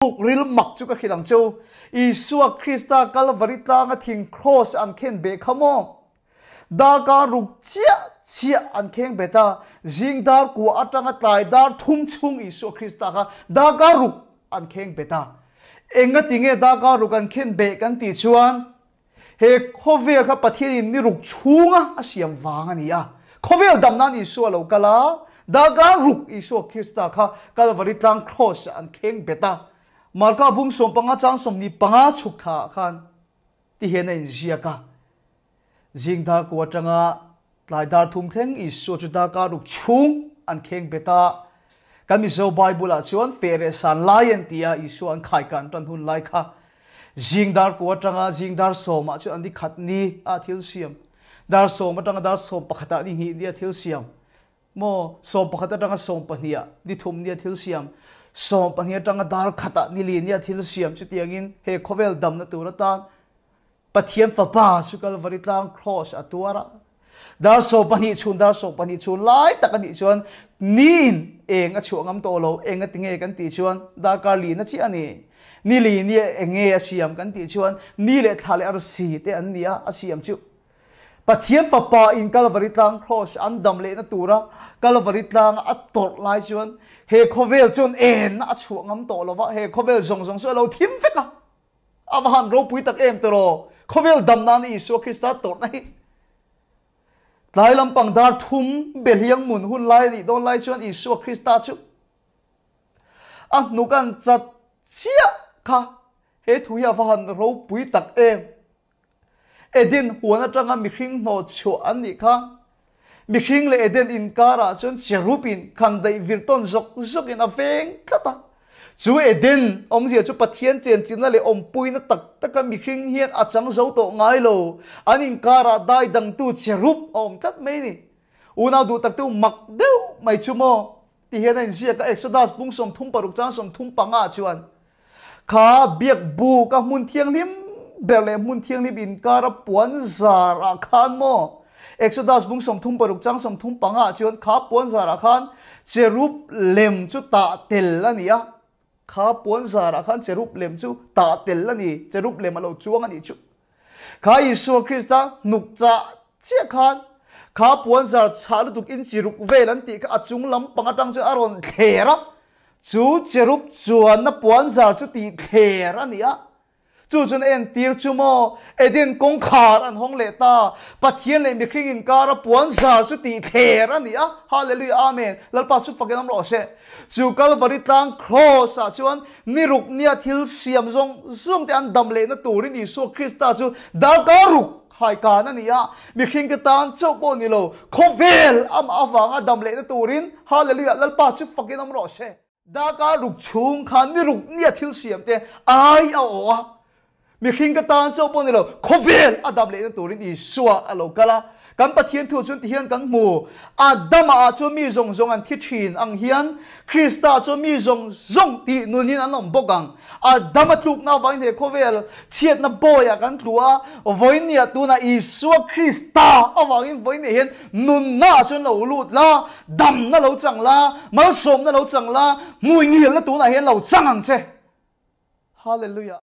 Thuk ril mak chu ka hrilh ang cheu. Isua Krista Kalvari tlanga thing kraws an khen beh kha maw? Darkar ruk chiah chiah an kheng bet a, zing dar kua atanga tlai dar thum chhung Isua Krista kha darkar ruk an kheng bet a. Engati nge darkar ruk an khen beh kan tih chuan he khawvel kha Pathianin ni ruk chhunga a siam vang a ni a. Khawvel dam nan Isua lo kal a, darkar ruk Isua Krista kha Kalvari tlang kraws ah an kheng bet a. Marka bung 15 chang 25 chhuk thla ah khan ti hian a inziak a. Zing dar kua atanga tlai dar thum thleng Isua chu darkar ruk chhung an kheng bet a. Kan Mizo Bible ah chuan feh leh san lai an ti a, Isua an khaikan tan hun lai kha zing dar kua atanga zing dar sawmah chuan an ni khat ni a thil siam, dar sawm atanga dar sawm pakhatah ni hnih ni a thil siam, maw 11 atanga 12 ah ni thum ni a thil siam, 12 atanga dar khatah ni li ni a thil siam chutiangin he khawvel damna tur atan Pathian Fapa chu Kalvari tlang Cross a tuar a. Dar 12 chhun dar 12 chhun lai tak a nih chuan niin eng a chhuah ngam tawh lo, eng a ti nge kan tih chuan darkar li na chiah a ni. Ni li ni eng nge a siam kan tih chuan ni leh thla leh arsi te an ni a, a siam chu. Pathian Fapa in Kalvari tlang Cross an dam lehna tura Kalvari tlanga a tawrh lai chuan he khawvel chuan enna a chhuah ngam tawh lo va, he khawvel zawng zawng chu a lo thim vek a. A va han ropui tak em tiraw? Khawvel dam nan Isua Krista tawrhna hi tlai lampang dar thum behliang mun hun lai nih dawn lai chuan Isua Krista chu a hnuk an chat chiah kha. He thu hi a va han ropui tak em! Eden huan atanga mihring hnawh chhuah an nih kha. Mihring leh Eden inkarah chuan cherub in khan daih vir tawn zawk zawk in a veng tlat a. Chu Eden awmzia chu Pathian chenchilhna leh awmpuina tak taka mihring hian a chang zo tawh ngai lo. An inkarah dai dangtu cherub a awm tlat mai ni. Unau duh taktu mak deuh mai chu maw? Ti hian a inziak a, Exodus bung 36 chang 35 chuan, Kha biak buk a hmun thianghlim ber leh hmun thianghlim inkara puan zar ah khan maw? Exodus bung 36 chang 35 chuan kha puan zar ah khan cherub lem chu tah tel a ni a, kha puan zar ah khan cherub lem chu tah tel a ni, cherub lem a lo chuang a nih chu. Kha Isua Krista hnuk chah chiah khan kha puanzar chhah lutuk in chiruk vel an tih kha a chung lampang atang chuan a rawn thler a, chu cherub chuanna puanzar chu tih thler a ni a. Chu chuan a entir chu maw Eden kawngkhar an hawng leh ta, Pathian leh mihring inkara puanzar chu tih thler a ni a. Hallelujah Amen. Lalpa chu fakin awm rawh se. Chu Kalvari tlang Kraws ah chuan ni ruk nia thil siam zawng zawng te an dam lehna turin Isua Krista chu darkar ruk haikan a ni a, mihring te tan chauh pawh ni lo, khawvel amah avanga dam lehna turin Hallelujah Lalpa chu fakin awm rawh se. Darkar ruk chhung khan ni ruk nia thil siam te ai a awh a, Mihring ka tan chauh pawh ni lo, khawvel a dam lehna turin Isua a lo kal a. Kan Pathian thu chuan tihian kan hmu, Adama ah chuan mi zawng zawng an thi thin ang hian Krista chuan mi zawng zawng tih nunin an awm bawk ang. Adama tlukna avangin he khawvel chhiatna bawiah kan tlu a, vawinia tunah Isua Krista avangin vawinia hian nunna ah chuan lo lut la, damna lo chang la, malsawmna lo chang la, hmuingilna tunah hian lo chang ang che. Hallelujah.